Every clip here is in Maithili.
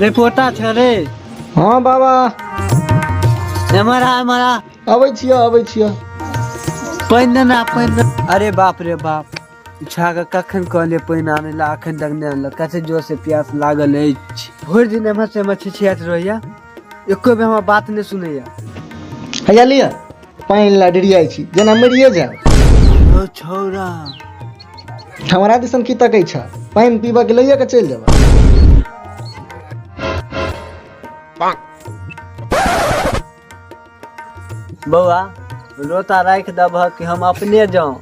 रे पोता छ रे। हाँ बाबा। एम्हर आ, एम्हर आ। अबै छियौ, अबै छियौ। पानि दे ना, पानि दे। अरे बाप रे बाप, छा के कखन कहलियै पानि आनै लए, अखन तक नहि आनलक। कते जोर से प्यास लागल अछि। भरि दिन एम्हर से एम्हर छिछियाइत रहैया, एको बेर हमर बात नहि सुनैया। हैया लिअ पानि ला, डिरियाइ छी जेना मरिए जायब। ओ छौड़ा, हमरा दिसन की तकै छ? पानि पीबऽ के लैए के चलि जेबऽ। बौआ, लोटा राखि देबह कि हम अपने जाऊं?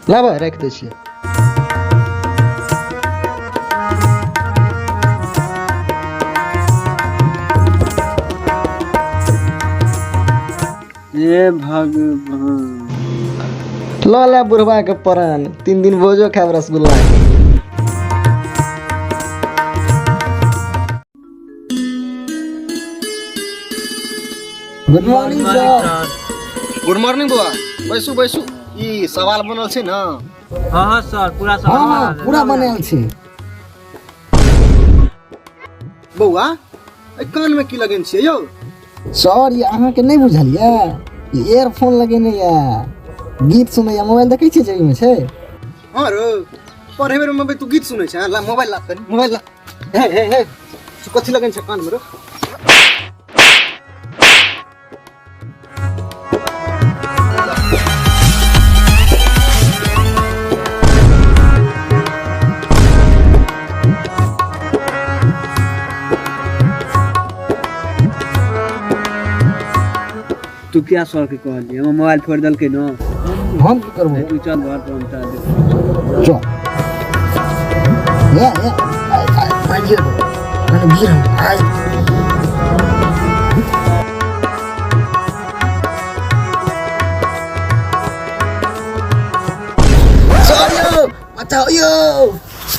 लाबऽ, राखि दै छियै। हे भगवान, लऽ ले बुढ़वा के प्राण, 3 दिन भोजो खायब रसगुल्ला के। Good morning sir. Good morning बौआ, बैसू बैसू। ई सवाल बनल छै ने? हाँ हाँ सर, पूरा सवाल। हाँ हाँ, पूरा बनायल छै। बौआ, एहि कान में की लगेने छियै यौ? सर, ई अहाँके नहि बुझल यऽ? ई एयरफोन लगेने यऽ, गीत सुनैया। मोबाइल देखै छियै जेबीमे छै। हाँ रो, पढ़े बेर में तू गीत सुनै छै? ला मोबाइल, ला कनी मोबाइल ला। हे हे हे, तू कथी लगेने छै कान में रो? तू क्या सर के कहलियै? हमर मोबाइल फोड़ि देलकै ने। हम की करबो? तू चल घर पर, हम चल। चल, ये ये आइए, मैंने गिर आई। सॉरी यो, बचाओ यो,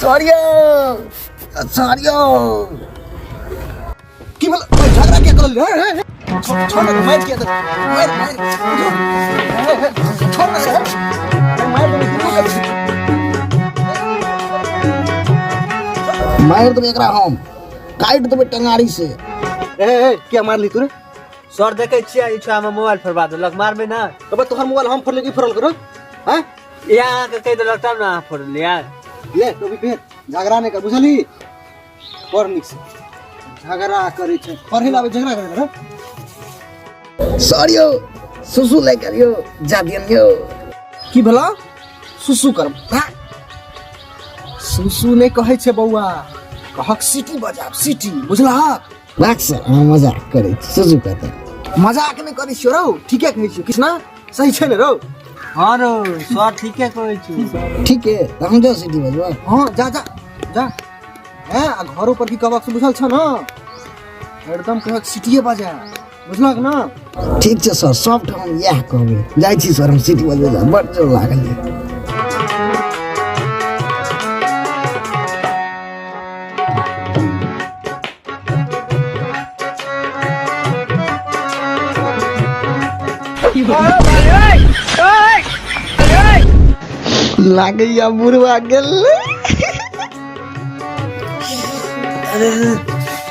सॉरी यो, सॉरी यो। की भेल? ओए, झगड़ा किया करल रे? हे, हे, छोड़ छोड़ ना, मार किया मार मार, हे, हे, छोड़ ना रे, मार देबै, की करै छी? मारि देबै एकरा, हम काटि देबै टंगारी से। ए ए, किया मारली तू रे? सर, देखै छियै, ई छुआ हमर मोबाइल फोड़बा देलक, मारबै ना? अबे, तोहर मोबाइल हम फोड़ले कि फोड़ल करो? हैं? या अहाँके कहि देलक तब ने अहाँ फोड़लियै। ले टोपी फेर, झगड़ा नहि कर, बुझली? पढ़ नीक से। झगड़ा करै छै पढ़े लाबै, झगड़ा करै रे। सर यौ, सुसु लै करियो जा दियन यौ। की भेला? सुसु कर? सुसु नहि कहै छै बौआ, कहक सीटी बजाब, सीटी, बुझलहक? राख सर, अहाँ मजाक करै छी, सुसु कहते। मजाक नहि करै छियौ रौ, ठीके कहै छियौ। कृष्णा, सही छै ने रौ? हाँ रौ सर, ठीके कहै छी। ठीक है, तऽ हम जाउ सीटी बजबा? हाँ, जा जा जा। हैं, आ घरो पर की कहबक से बुझल छ ने? एकदम कहक सीटिए बजा, बुझलक ने? ठीक छै सर, सब ठाम हम इएह कहबै। जाइ छी सर हम सीटी बजबै लए, बड़ जोर लागल यऽ। लागैया बुढ़वा गेल। अरे,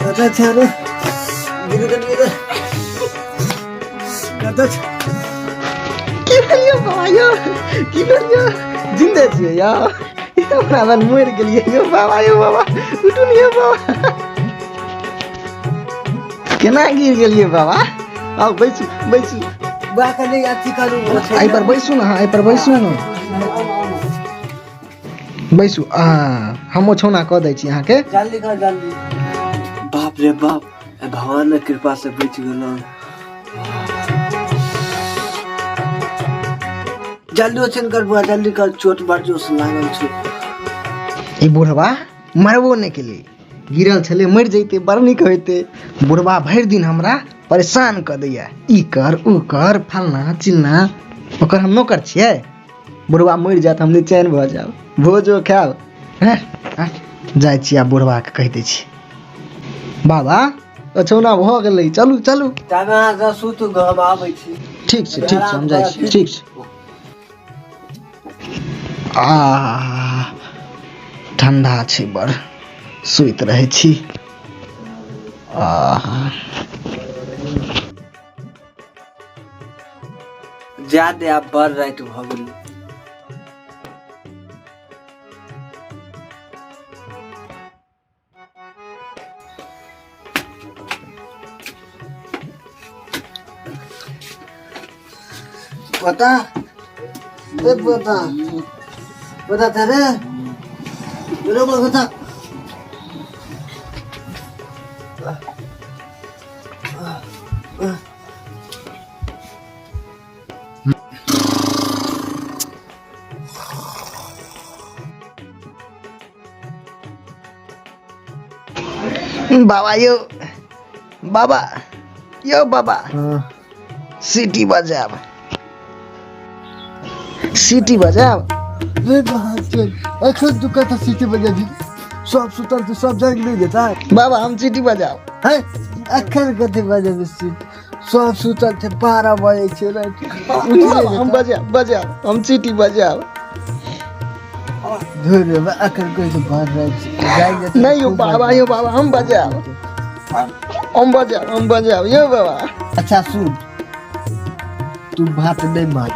कतऽ छै रे? गिर गेलियै रे, कतऽ छै? की भेल यौ बाबा यौ? की भेल यौ? जिन्दे छियै यौ? ई हमरा भेल मरि गेलियै यौ बाबा। यौ बाबा, उठू ने यौ बाबा। केना गिर गेलियै बाबा? आउ, बैसू बैसू। बा, कनि अथी करू। एहि पर बैसू ने। हाँ, एहि पर बैसू ने, बैसू। आ हम ओछौना कऽ दै छी अहाँके। जल्दी कर, जल्दी। बाप रे बाप, ए भगवान के कृपा से बचि गेलहुँ। जल्दी ओछन कर बुआ, जल्दी कर, चोट बड़ जोर से लागल छै। ई बुढ़वा मरबो नहि केलै, गिरल छलै, मरि जैते बड़ नीक होइते। बुढ़वा भरि दिन हमरा परेशान कऽ दैया, ई कर, ऊ कर, फलना चिलना। ओकर हम नौकर छियै? बुढ़वा मरि जायत, हम निचैन भऽ जायब, भोजो खायब। हैं हैं, जाइ छी आ बुढ़वाके कहि दै छी, बाबा, ओछौना भऽ गेलै, चलू चलू। ताबे अहाँ सब सुतू, हम आबै छी। ठीक छै, ठीक छै, हम जाइ छी। ठीक छै। आ ठंडा छै बड़, सुति रहै छी। आहा। जा दे आब बड़ राति भऽ गेलै। पता ए पता पता था रे बरोबर होता। बाबा यौ बाबा यौ बाबा सीटी बजायब सीटी बजायब। रे एखन तू कतऽ सीटी बजेबही? सब सुतल छै, सब जागि नहि जेतै। बाबा हम सीटी बजायब। है एखन कथी बजेबही सीटी? सब सुतल छै, 12 बजै छै राति। बाबा हम बजायब बजायब हम सीटी बजायब। धुर रे बा, एखन कोइ से भर रहल छै जागि जेतै। नहि यौ बाबा यौ बाबा हम बजायब हम बजायब हम बजायब यौ बाबा। अच्छा सुन, तू बात नहि मान,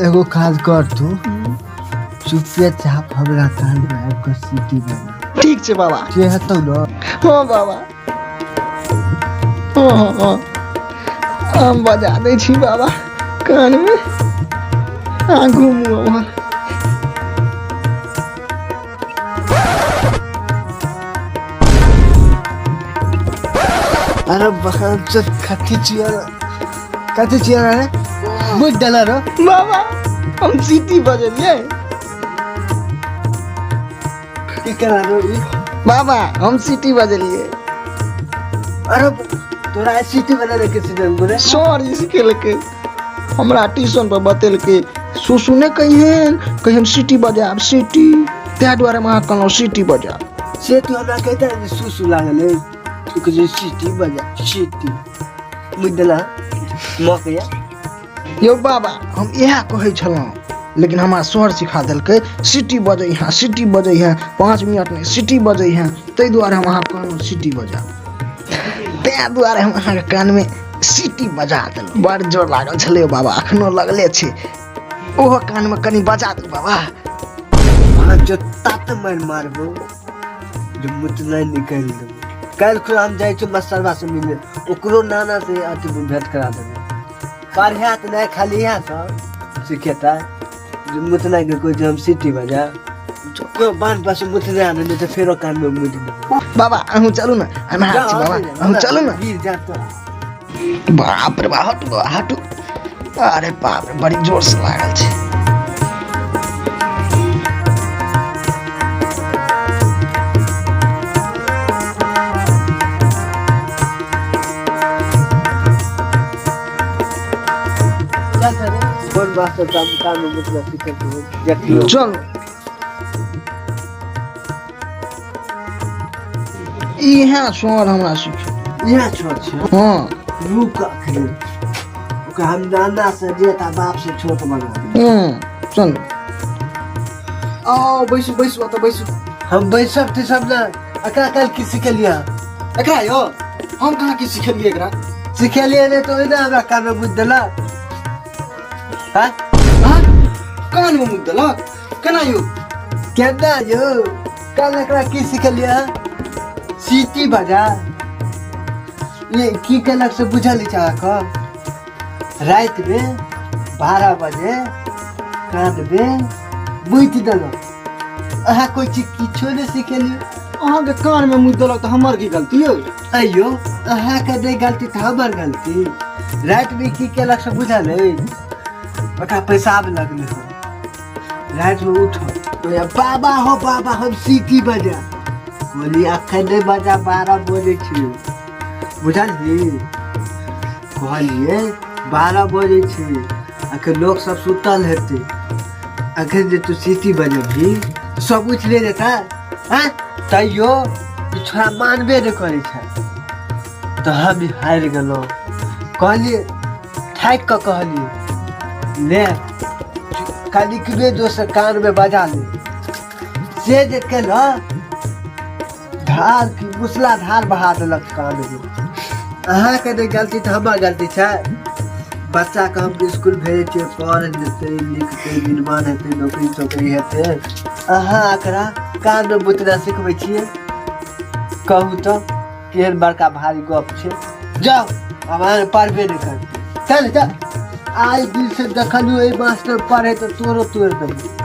एगो काज कर, तू चुपे चाप हमरा कान में आबि कऽ सीटी बजा। ठीक छै बाबा। से हेतौ ने? हाँ बाबा हाँ हाँ हाँ हम बजा दै छी बाबा कानमे। आ घुमू हमर। अरे बहन चल, कथी छियै कथी छियै रे? बुझ डला रो। बाबा हम सीटी बजेलियै। की करा रो ई? बाबा हम सीटी बजेलियै। अरे तोरा आइ सीटी बजा के सीजन बोले? सर ई सिखेलकै हमरा, ट्यूशन पर बतेलकै सुसु नहि कहिहन कहिहन सीटी बजायब सीटी, ताहि दुआरे हम अहाँके कहलहुँ सीटी बजायब। से तू हमरा कहिता ने जे सुसु लागल है, तू कहै छै सीटी बजा सीटी, बुझ देला मकैया। यौ बाबा हम इएह कहै छलहुँ, लेकिन हमरा सर सिखा देलकै सीटी बजै है सीटी बजै है, 5 मिनट नहि सीटी बजै है, ताहि दुआरे हम अहाँके कहलहुँ सीटी बजायब, ताहि दुआरे हम अहाँके कानमे सीटी बजा देलहुँ। बड़ जोर लागल छलै यौ बाबा, एखनो लगले छै, ओहो कानमे कनि बजा दू बाबा। अहाँ जो तात मारि मारबो जे मुतनाइ निकालि देबो। काल्हि खुना हम जाइ छी मसरबा से मिले, ओकरो नाना से अथी भेंट करा देबो। पढ़ायत नहि खाली इएह सब सिखेतै जे मुतनाइ के कोइ जे हम सीटी बजा बान्ह पास मुतनाइ आनै नहि तऽ फेरो कानमे मुति देबो। बाबा अहूँ चलू ने, अन्हार छै बाबा अहूँ चलू ने। गिर जा तो। बाप रे बाप, हटू बाबा हटू, अरे बाप रे बड़ी जोर से लागल छै। चल रे कोन बात से काम कानमे मुतना सीखल देखियौ। चलू इएह सर हमरा सिख इएह छोट छै। हाँ रुक अखनी ओकरा हम नाना से जेता बाप से छोट बना देब। चलू आओ बैसू बैसू ओतऽ बैसू। हम बैसब तेसब ना, एकरा काल्हि की सिखेलियै? एकरा यौ हम कहाँ की सिखेलियै एकरा? सिखेलियै नहि तऽ ओहिना हमरा कानमे बुझि देलक। हाँ? हाँ? कानमे मुँह देलक केना यौ? केना यौ काल्हि एकरा की सिखेलियै? सीटी बजा। ये की केलक से बुझल अछि अहाँके? रातिमे 12 बजे कानमे बुझि देलक। अहाँ कोइ चीज किछो नहि सिखेलियै। अहाँके कानमे मुँह देलक तऽ हमर की गलती यौ? अइयो अहाँके नहि गलती तऽ हमर गलती। रातिमे की केलक से बुझल अछि? ओकरा पेशाब लगलै हन, रातिमे उठल कहैया, बाबा हो बाबा हम सीटी बजा। कहलियै अखन नहि बजा, 12 बजै छै, बुझलही? कहलियै 12 बजै छै, अखन लोक सब सुतल हेतै, अखन जे तू सीटी बजेबही सब उठि नहि जेतै? आँय तैयो ई छोड़ा मानबे नहि करै छै, तऽ हम हारि गेलहुँ। कहलियै थाकि कऽ कहलियै ले कनिकबे दोसर कानमे बजा ले, से जे केलक धार की मूसलाधार बहा देलक कानमे। अहाँके नहि गलती तऽ हमर गलती छै। बच्चाके हम इसकुल भेजै छियै, पढ़ जेतै, लिखतै, विद्वान हेतै, नौकरी चौकरी हेतै। अहाँ एकरा कानमे बुतना सिखबै छियै। कहू तऽ केहन बड़का भारी गप छै। जाउ, आब अहाँ पढ़बे नहि करतै। चल चल, आइ दिनसँ देखलियौ एहि मास्टर पढ़े तऽ तोरो तोड़ि देबै।